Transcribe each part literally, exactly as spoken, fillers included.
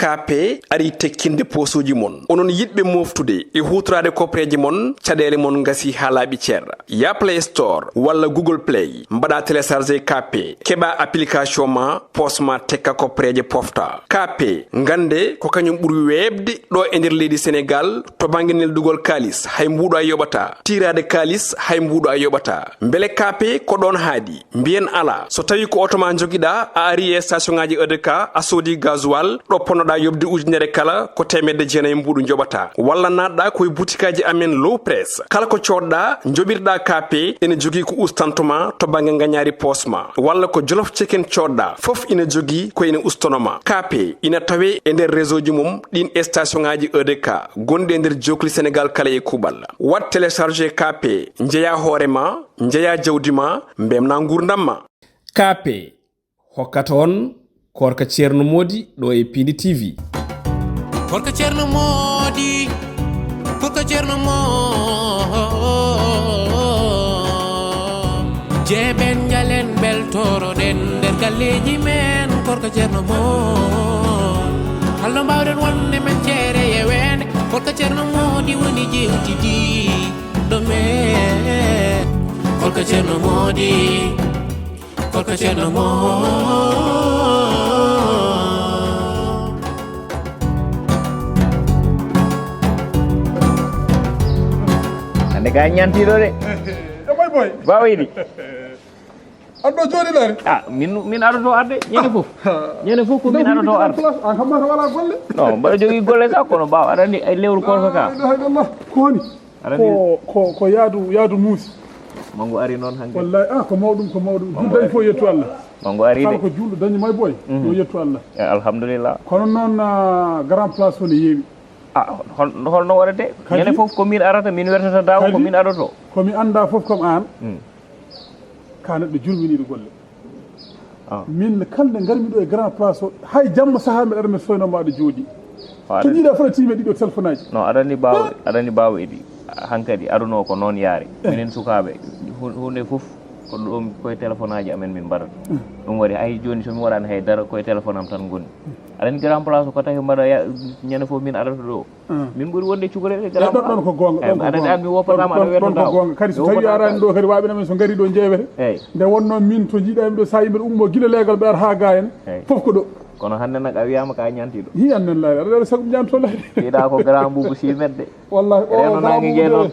Kaape arii tekkinde poosuuji mon. Onon yiɗɓe mooftude e huutoraade kopreeje mon, caɗeele mon ngasii haa laaɓi cer. Yah Play Store walla Google Play, mbaɗaa télécharger Kaape, keɓaa application ma, poos ma tekka kopreeje pofta. Kaape, ngannde ko kañum ɓuri weeɓde ɗo e nder leydi Senegaal to bannge neldugol kaalis, hay mbuuɗo a yoɓataa. Tiiraade kaalis, hay mbuuɗo a yoɓataa. Mbele Kaape ko ɗoon haaɗi? Mbiyen alaa. So tawii ko oto ma njogiɗaa, a arii e station ŋaaji E D K, a soodii gasoil, ɗo ponnoɗaa yoɓde ujunere kala, ko teemedde jeenayi mbuuɗu njoɓataa. Walla naatɗaa ko e butikaaji amen Low Press. Kala ko coodɗaa, njoɓirɗaa Kaape, ene jogii ko ustanto ma to bannge ngañaari poos ma. Walla ko Jolof Chicken coodɗaa, fof ina jogii ko ene ustono ma. Kaape ina tawee e nder réseau ji mum ɗiin e station ŋaaji E D K gonɗi e nder jookli Senegaal kala e kuuɓal. Waɗ télécharger Kaape, njeyaa hoore ma, njeyaa jawdi ma, mbemnaa nguurndam ma. Kaape hokkata on Koorka Ceerno Moodi ɗo e Piindi T V. Koorka Ceerno Moodi, Koorka Ceerno Moodi. Jeeɓen njalen mbeltoroɗen nder galleeji men, Koorka Ceerno Moodi. Halno mbaawɗen wonde men ceere e weende, Koorka Ceerno Moodi woni jewtidi ɗo men. Koorka Ceerno Moodi, Koorka Ceerno Moodi. Hannde ka ñantiiɗo de. Ɗo moy boy? Bawa idi. Aɗa ɗo jooɗi lari? Ah, min, min aɗa to arde, ñande fof. Ñande fof ko min aɗa to arde. Place, an kam mata wala golle. Non, mbaɗa jogii golle ka, kono bawa aɗa andi ay lewru koorka ka. La ilaha illallah. Ko woni? Aɗa andi ko, ko, ko yaadu, yaadu muusi. Mangu ari noon hanki. Wallahi, ah, ko mawɗum, ko mawɗum. Mangu ari. Fof yettu Allah. Mangu ari de. Kala ko juulɗo dañi may boy, mhm, yo yettu Allah. Eh, alhamdulillah. Kono noon, ah, grand place o ne yeewi. Ah, hol-, holno waɗate? Kadi? Ñande fof ko min arata, min wertata daawo, ko kadi? Min aɗoto. Ko mi annda fof kam aan. Mm. Ka neɗɗo jurminiiɗo golle. Ah. Min kala nde ngarmi ɗo e grand place o, hay jamma sahaa mbeɗa ara mbeɗa soyno ma aɗa jooɗi. To jiiɗa fota tiime ɗiɗo téléphone aji. Non, aɗa anndi baawo, aɗa anndi baawo idi. Hankadi aduna o ko noon yaari. Eh. Minen sukaaɓe, hu-, huunde fof ko ɗum koye téléphone aji amen min mbaɗata. Mm. Ɗum waɗi hay jooni so mi waɗaani hay dara koye téléphone am tan ngoni. Aɗa anndi grand place o ko tawi mbaɗa ya-, ñande fof min aɗata ɗo. Ah. Min ɓuri wonde cukalel e garam. Ɗon, ɗon ko goonga, ɗon ko goonga. Aɗa anndi an mi woppataama aɗa wettotaama. Ɗon ko goonga. Kadi so tawii a araani ɗo kadi, waaɓe amen so ngarii ɗo njeewete. Eey. Nde wonnoo min to njiiɗaa min ɗo, so yimɓe ummo gila leegal ɓe ara haa gaa en, eey, fof ko ɗo. Kono hannde nak a wiyaama ka ñantiiɗo. Hi, an nan laari, aɗa sago mi ñanto laari. Mbiɗa ko grand boubou si medde. Wallahi, o reeno naange ngee noon.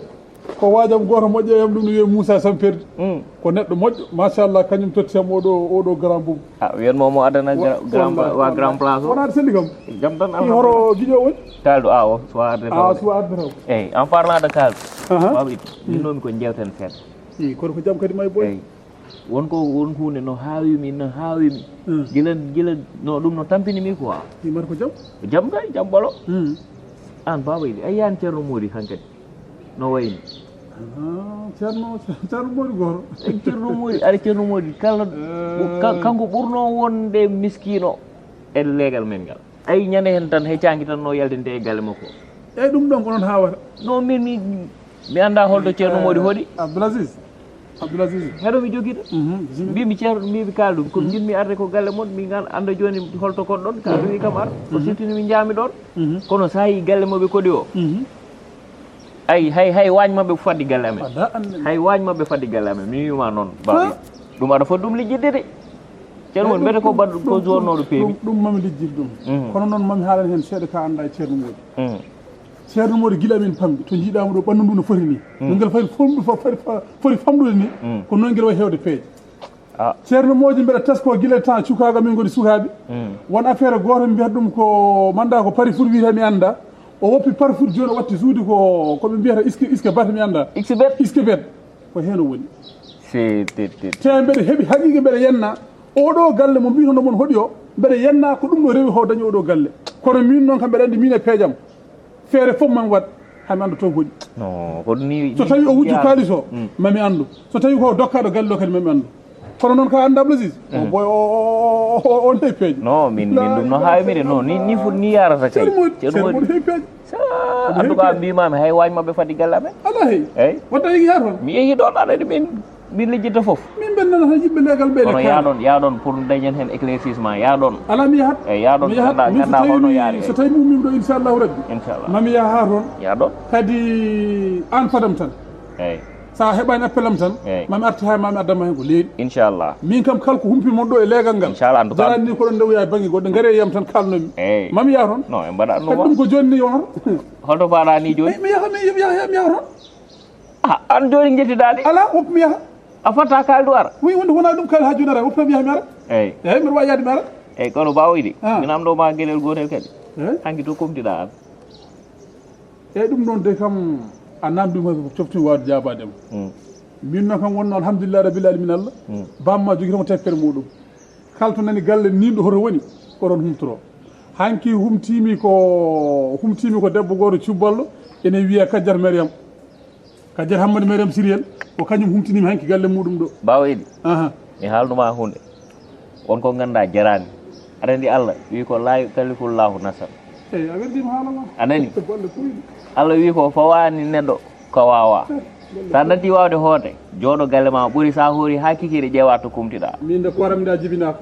Ko waajam gooto moƴƴo e am ɗum no wiyee Moussa Samperdi. Mm. Ko neɗɗo moƴƴo, machallah, kañum totti am oɗo, oɗo grand boubou. Ah, wiyan mo mo adana gra-, grand pla-, wa grand place o. Wonaa selli kam. Jam tan, alhamdulillah. Horo giƴo woni? Kaldu, ah, o suwa arde taw. Ah, suwa arde taw. Eey, en parlant de kaldu. Aha. Baaba Idi, min noon ko jewten seeɗa. Eey, kono ko jam kadi may boy. Eey. Won ko, won huunde no haawi mi, no haawi mi. Hmm. Gila, gila, no ɗum no tampini mi quoi. Eey, mbaɗa ko jam? Jam kay, jam ɓolo. Hmm. Aan Baaba Idi, a yiyaani Ceerno Moodi hankadi? No wayni? Ah, Ceerno, Ceerno Moodi gooto. Eey, Ceerno Moodi, aɗa Ceerno Moodi, kala, eh, ka-, kanko ɓurnoo wonde miskiino e leegal men ngal. Ay, ñande heen tan, he caanki tan no yaltinte e galle makko. Eey, ɗum ɗoon ko noon haawata. Non, min mi, mi anndaa holto Ceerno Moodi hoɗi. Abdoul Aziz. Abdoul Aziz. Heɗo mi jogiiɗo. Mhm, bisimilla. Mbiimi Ceerno, mbiimi kaal ɗum. Ko, mhm, njiɗmi arde ko galle mon, mi ngal annda jooni holto koɗɗon. Ka, mhm, ɗum wi kam ar. O, mhm, siftini mi njaami ɗoon. Mhm. Kono so a yii galle mo ɓe koɗi o. Mhm. Ay, hay, hay waañ maɓɓe faddi galle amen. Ada anne. Hay waañ maɓɓe faddi galle amen. Mi wiima noon, Baaba. Ha? Ɗum aɗa foti ɗum lijjidde de. Ceerno mon, mbete ko baɗ-, ko jonnooɗo peewi. Ɗum, ɗum mami lijjir ɗum. Mhm. Kono noon mami haalan heen seeɗa ka annda e Ceerno Moodi. Mhm. Ceerno Moodi gila min pamɗi, to njiiɗaamo ɗo ɓanndu ndu no foti ni. Mhm. No ngel foti fomɗu-, fo-, foti, fo-, foti famɗude ni, mhm, ko noon ngel wayi heewde peeje. Ah. Ceerno Moodi mbeɗa tasko gila temps cukaaga min ngoni sukaaɓe. Mm. Won affaire gooto mbiyata ɗum ko mannda ko pari foot wiyata mi annda. O woppi pari foot jooni o watti suudu ko, ko ɓe mbiyata iske, iske bata mi annda. Iske bet? Iske bet. Ko heen o woni. C'est, c'est, c'est. Te mbeɗa heɓi haqiiqa mbeɗa yenna. Oɗo galle mo mbiyata no mon hoɗi o, mbeɗa yenna ko ɗum no rewi ho dañi oɗo galle. Kono min noon kam mbeɗa anndi min e peejam. Feere fof mami waɗ, hami anndu toon hoɗi. No, ko ɗum ni. So tawi o wujju kaalis o, mm, mami anndu. So tawi ko dokkaaɗo galle o kadi mami anndu. Kono noon ka annda Abdou Aziz, o, mm, boy o, o, o, o, on heewi peeje. No, min, min ɗum no haawi mi de, no, ni, ni fu-, ni yarata kay. Ceerno Moodi, Ceerno Moodi heewi peeje. Sa-, en tout cas, mbiimaami hay waañ maɓɓe faddi galle amen. Alaa hey. Eey. Wonta yigi haa toon? Mi yehi ɗoon, aɗa anndi min, min lijjita fof. Min Ɓen nana tan yimɓe leegal ɓe ne. Kono yaaɗon, yaaɗon pour dañen heen éclaircissement, yaaɗon. Alaa, mi yahat. Eyi, yaaɗon, mi yahat. Ganndaa, ganndaa holno yaari. So tawi mi ummiima ɗo, inchallahu rabbi. Inchallah. Mami yaha haa toon. Yaaɗon. Kadi aan fadam tan. Eyi. So a heɓaani appel am tan, eyi, mami arti haa mami addan ma heen ko leeɗi. Inchallah. Min kam kala ko humpi mon ɗo e leegal ngal. Inchallah, en tout cas. Jarani ni ko ɗon nde wiya e bannge goɗɗo, ngare e yam tan kalnomi. Eyi. Mami yaha toon. Non, en mbaɗa. Kadi ɗum ko jooni ni yonata. Holto mbaɗa ni jooni? Mi yaha, mi yaha, mi yaha toon. Ah, aan jooni njettidaani? Alaa, woppu mi yaha. A fottaa kaaldu ara? Wi, wonde wonaa ɗum kaali haa jooni ara, woppu mi yaha mi ara. Eyi. Eyi, mbiɗa waawi yahde mi ara. Eyi, kono Baba Idi, ah, mi namndoo ma geɗel gootel kadi. Eyi? Hanki to kumtiɗaa aan? Eyi, ɗum ɗoon de kam, a namndii ma ko coftii waawde jaabaade ma. Hmm. Min noon kam wonnoo, alhamdulillah rabbil alamin Allah. Hmm. Bamma jogii tan ko teppere muɗum. Kala to nani galle ninɗo hoto woni, ko ɗon humtoro. Hanki humtiimi ko, humtiimi ko debbo gooto cubbalɗo, ene wiya Kajjat Mariam. Kajjat Hammadi Mariam Siriyel, ko kañum humtiniimi hanki galle muɗum ɗo. Baba Idi, aha, mi haalnuma huunde. Won ko nganndaa jaraani. Aɗa anndi Allah, wi ko laa yukallifullahu nafsan. Eyi, a weldiima haala ma. A nani? Golle puyɗe. Allah wi ko fawaani neɗɗo ko waawaa. Sa natti waawde hoorde, jooɗo galle ma ɓuri, sa hoori haa kikiiɗe ƴeewa to kumtiɗaa. Min nde kooram mi ɗa jibinaaka.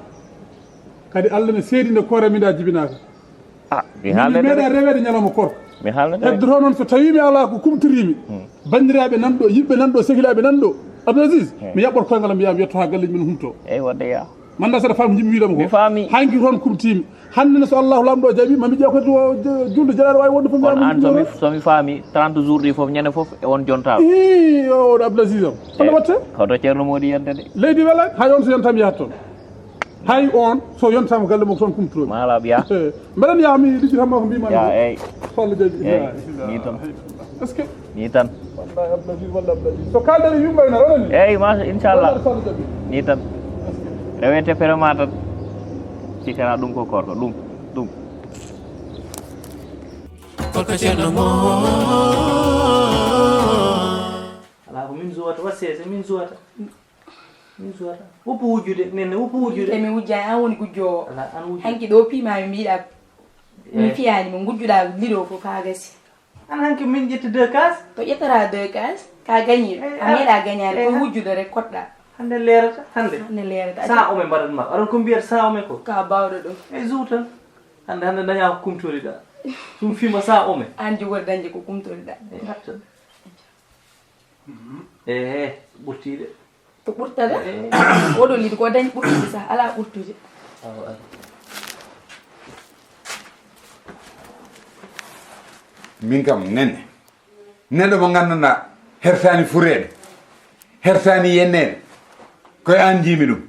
Kadi Allah ne seedi nde kooram mi ɗa jibinaaka. Ah, mi haalde meeɗa reweede ñalawma koorka. Mi haalde. Heddoto noon so tawi mi alaa ko kumtoriimi. Hmm. Banndiraaɓe nan ɗo, yimɓe nan ɗo, sehilaaɓe nan ɗo. Abdou Aziz, hmm, mi yaɓɓoto koyngal am, mbiya mi yetto haa galleeji men humto. Eyi, wadde yaa. Manda saɗa faam jimmi wiɗam ko. Mi faami. Hanki toon kumtiimi. Hannde ne so Allahu Laamɗo jaɓi, mami ƴeew kadi o je-, julde jaraɗo wawi wonde fof. Kono an somi, somi faami, trente jours ɗi fof, ñande fof e on jontaɗo. Ii, o ɗo Abdou Aziz am. Hono watte? Hoto Ceerno Moodi yonta de. Leydi wela, hay on so yontaama yahat toon. Hay on so yontaama galle mum toon kumtoro. Mala biya. Eh, mbeɗen yaha mi lijjitama ko mbima. Ya, eyi. So Allah jaɓi. Eyi, ni tan. Est-ce que? Ni tan. Wallahi Abdou Aziz, wallahi Abdou Aziz. So kaldari yumɓe na ronani. Eyi, ma, inchallah. Wallahi so Allah jaɓi. Ni tan. Rewete perema tan. Sikkana ɗum ko korko, ɗum, ɗum. Korko Ceerno Mo. Ala ko min zuwata, wa sese min zuwata. Min zuwata. Woppu wujjude, nenne woppu wujjude. Emi wujja, an woni gujjo o. Ala, an wujjude. Hanki ɗo piima mi mbiɗa. Mi fiyani mo gujjuɗa liɗo ko ka gasi. An hanki min ƴetti deux cases? To ƴettata deux cases, ka gañiɗo. Eh, a meeɗa gañaade, eh, ko wujjude rek koɗɗa. Hande leerata, hande. Hande leerata. Sa ome mbaɗat ma. Aɗon ko mbiyata sa ome ko? Ka bawɗo ɗum. E zuw tan. Hande, hande daña ko kumtoriɗa. Ɗum fima sa ome. An jogori dañde ko kumtoriɗa. Eh, tan. Eh, ɓurtiɗe. Ko ɓurtata? Eh. Oɗo liɗi ko dañi ɓurtude sa ala ɓurtude. Awa, awa. Min kam, nene. Neɗɗo mo ngannduɗaa hersaani fureede, hersaani yenneede, ko e aan njiimi ɗum.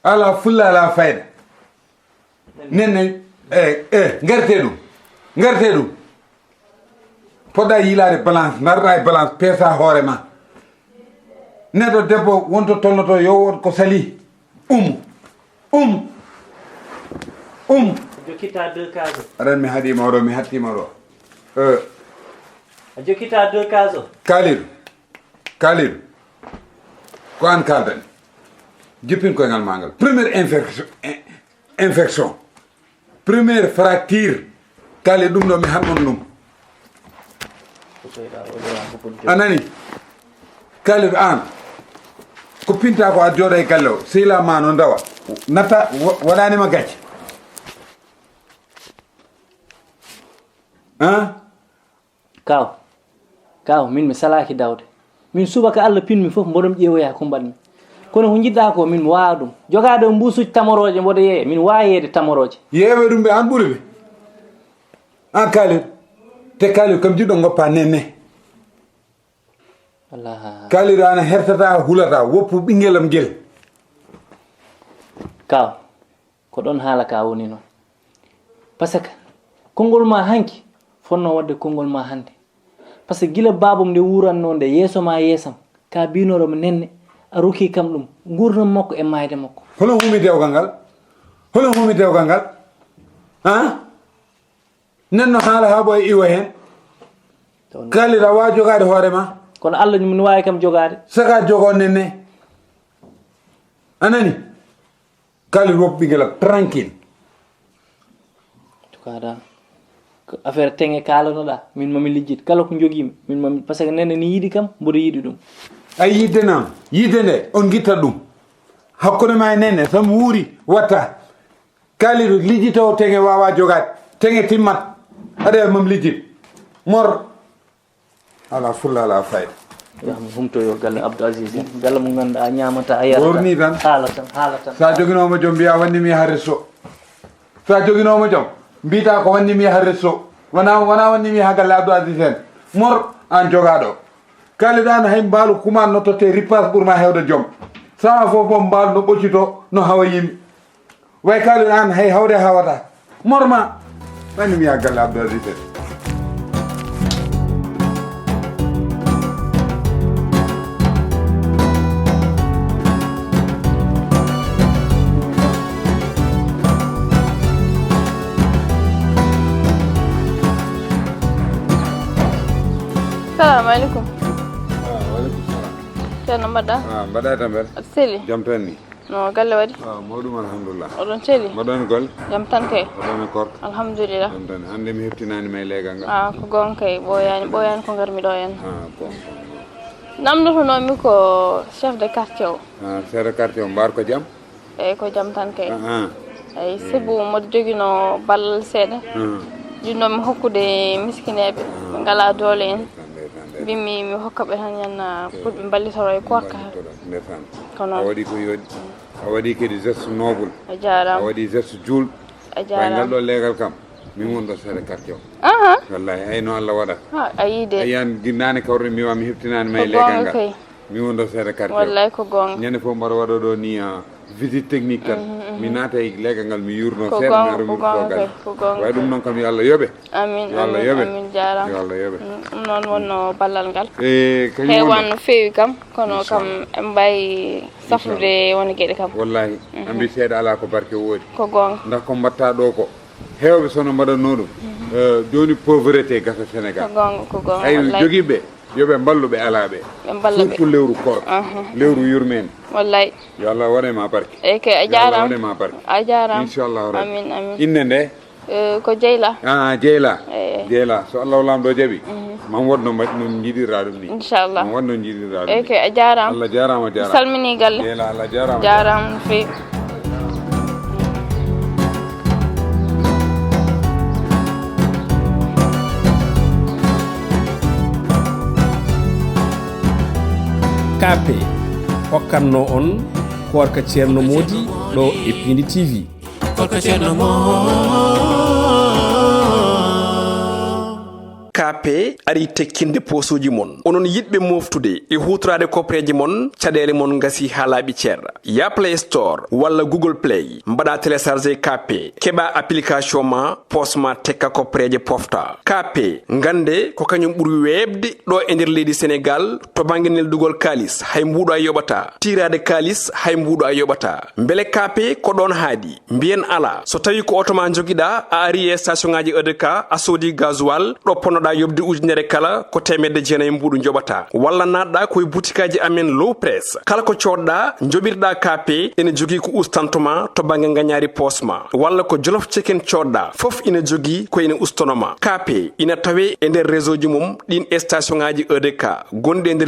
Alaa fulla, alaa fayda. Nenne, e, e, ngerte ɗum, ngerte ɗum. Poɗɗa yiilaade balance, ndarɗa e balance, peesa hoore ma. Neɗɗo debbo wonto tolnoto yo wood ko sali. Um, um, um. A jokkita deux cases. Aɗan mi haɗiima oɗo, mi hattiima oɗo. Eh. A jokkita deux cases. Kalidou, Kalidou, ko aan kaaldani. Jippin koyngal maa ngal. Première infection, in-, infection. Première fracture. Kalidou, ɗum ɗo mi haɗ on ɗum. A nani? Kalidou, aan. Ko pinta ko a jooɗa e galle o. Sehilaa ma no ndawa. Natta, wa-, waɗaani ma gacce. Hein? Kaaw, kaaw, min mi salaaki dawde. Min subaka Allah pinmi fof, mboɗon ƴeewoya ko mbaɗmi. Kono ko njiɗɗa ko, min mi waawa ɗum. Jogaade o mbuusuuji tamorooje, mboɗo yeeya, min waawa yeeyde tamorooje. Yeewe ɗum ɓe, aan ɓuri ɓe. Aan Kalidou, te Kalidou kam jiɗɗo ngoppa nenne. Kalidou ana hertata, hulata, woppu ɓingelam ngel. Kaaw, ko ɗon haala ka woni noon. Parce que konngol ma hanki fonnoo waɗde konngol ma hannde. Parce que gila baabam nde wuuranno nde yeeso ma yeesam, ka biinooɗo mo nenne, a rokki kam ɗum, nguurndam makko e maayde makko. Hono huumi dewgal ngal? Hono huumi dewgal ngal? Han? Nenno haala haa ɓooya iwa heen. Kalidou, a waawa jogaade hoore ma. Kono Allah min waawi kam jogaade. Saka jogo nenne. A nani? Kalidou, woppu ɓinngel am, tranquille. En tout cas, da, ko affaire teŋe kaalanoɗa, min mami lijjit. Kala ko jogiimi, min mami, parce que nenne ni yiɗi kam, mboɗo yiɗi ɗum. Ay, yidde nan, yidde nde, on ngitta ɗum. Hakkunde ma e nenne, so mi wuuri, watta. Kaalidu, lijjito teŋe waawaa jogaade. Teŋe timmat. Aɗa e mam lijjit. Mor. Alaa fulla, alaa fayda. Yo mi humto yo galle Abdou Aziz en. Galle mo ngannduɗaa a ñaamata, a yarata. Ɓorni tan. Haala tan, haala tan. So a joginooma jom, mbiya wanni mi yaha resto. So a joginooma jom, mbiyta ko wanni mi yaha resto. Wona, wona wanni mi yaha galle Abdou Aziz en. Mor, aan jogaaɗo. Kaalidu, aan hay mbaalu kuman no totte ripaas ɓur ma heewde jom. Saha fof fof mbaalu no ɓoccito, no hawa yimɓe. Way Kaalidu, aan hay hawde hawata. Mor ma. Wanni mi yaha galle Abdou Aziz en. Salamu aleykum. Ah, wa aleykum salam. Ceerno, mbaɗɗa? Ah, mbaɗɗa e tampere? Aɗa seli? Jam tan ni. No galle waɗi? Ah, mawɗum, alhamdulillah. Oɗon celi? Mbaɗon golle? Jam tan kay. Oɗon e korka? Alhamdulillah. Jam tan. Hannde mi heɓtinaani ma e leegal ngal. Ah, ko goonga kay. Ɓooyaani, ɓooyaani ko ngarmi ɗo en. Ah, goonga, goonga, goonga. Namdotonoomi ko chef de quartier o. Ah, chef de quartier o, mbar ko jam? Eyi, ko jam tan kay. Ah, ah. Eyi, sabu mboɗo joginoo ballal seeɗa. Ah. Jiɗnoomi hokkude miskineeɓe ɓe ngalaa doole en. Ndeysaan, ndeysaan, ndeysaan. Mbimmi mi hokka ɓe tan, ñanna pour ɓe mballitoro e korka. Mballitoro, ndeysaan. Ko noon. A waɗi ko yooɗi. A waɗi kadi geste noble. A jaaraama. A waɗi geste juulɗo. A jaaraama. Way ngal ɗo leegal kam, min woni ɗo seeɗa quartier o. Aha. Wallahi, ay no Allah waɗa. Ha, a yii de. A yiyan, ginnaaɓe kawren mi wa mi heɓtinaani ma e leegal ngal. Ko goonga kay. Mi wonɗo seeɗa quartier o. Wallay ko goonga. Ñande fof mbaɗa waɗa ɗo ni, ah, visite technique tan. Mhm, mhm. Mi naata e leegal ngal, mi yurno seeɗa, mi ara mi wurto galle. Ko goonga kay, ko goonga. Way ɗum noon kam, yo Allah yoɓe. Amin, amin, amin, jaaraama. Yo Allah yoɓe. Mm, ɗum noon wonno ballal ngal. E kañum wonno. Heewan no feewi kam, kono kam en mbaawi safrude won geɗe kam. Wallahi, mhm. Ambi seeɗa alaa ko barke woodi. Ko goonga. Ndax ko mbaɗta ɗo ko. Heewɓe so no mbaɗatnoo ɗum. Mhm. Eh, jooni pauvreté gasa Sénégal. Ko goonga, ko goonga, wallahi. Ay, jogiiɓe, yo ɓe mballu ɓe alaaɓe. Ɓe mballa ɓe. Surtout lewru koor. Aha. Lewru yurmeende. Wallahi. Yo Allah waɗe ma barke. Eyi kay, a jaaraama. Yo Allah waɗe ma barke. A jaaraama. Inchallahu rabbi. Amin, amin. Innde nde? Eh, ko Jeyla. Ah, Jeyla. Eyi. Jeyla. So Allah laamɗo jaɓi, mhm, ma mi waɗ no mbaɗ-, no njiɗirɗa ɗum ni. Inchallah. Ma mi waɗ no njiɗirɗa ɗum ni. Eyi kay, a jaaraama. Allah jaaraama, jaaraama. Mi salmini galle. Jeyla, Allah jaaraama. Jaaraama no feewi. Kaape hokkatno on koorka Ceerno Moodi ɗo e Piindi T V. Koorka Ceerno Moodi. Kaape ari tekkinde posuuji mon. Onon yiɗɓe moftude e huutoraade kopreeje mon, caɗeele mon ngasi haa laaɓi cer. Ya Play Store walla Google Play, mbaɗa télécharger Kaape, keɓa application ma, pos ma tekka kopreeje pofta. Kaape, ngannde ko kañum ɓuri weeɓde ɗo e nder leydi Senegal to bannge neldugol kaalis, hay mbuuɗo a yoɓata. Tiiraade kaalis, hay mbuuɗo a yoɓata. Mbele Kaape ko ɗoon haaɗi? Mbiyen alaa. So tawii ko oto ma njogiɗaa, a ari e station ŋaaji E D K, a soodi gasoil, ɗo ponnoɗaa yoɓde ujunere kala, ko teemedde jeenayi mbuuɗu njoɓataa. Walla naatɗaa ko e butikaaji amen Low Press. Kala ko coodɗaa, njoɓirɗaa Kaape, ene jogii ko ustanto ma to bannge ngañaari poos ma. Walla ko Jolof Chicken coodɗaa, fof ina jogii ko ina ustono ma. Kaape ina tawee e nder réseau ji mum ɗiin e station ŋaaji E D K gonɗi e nder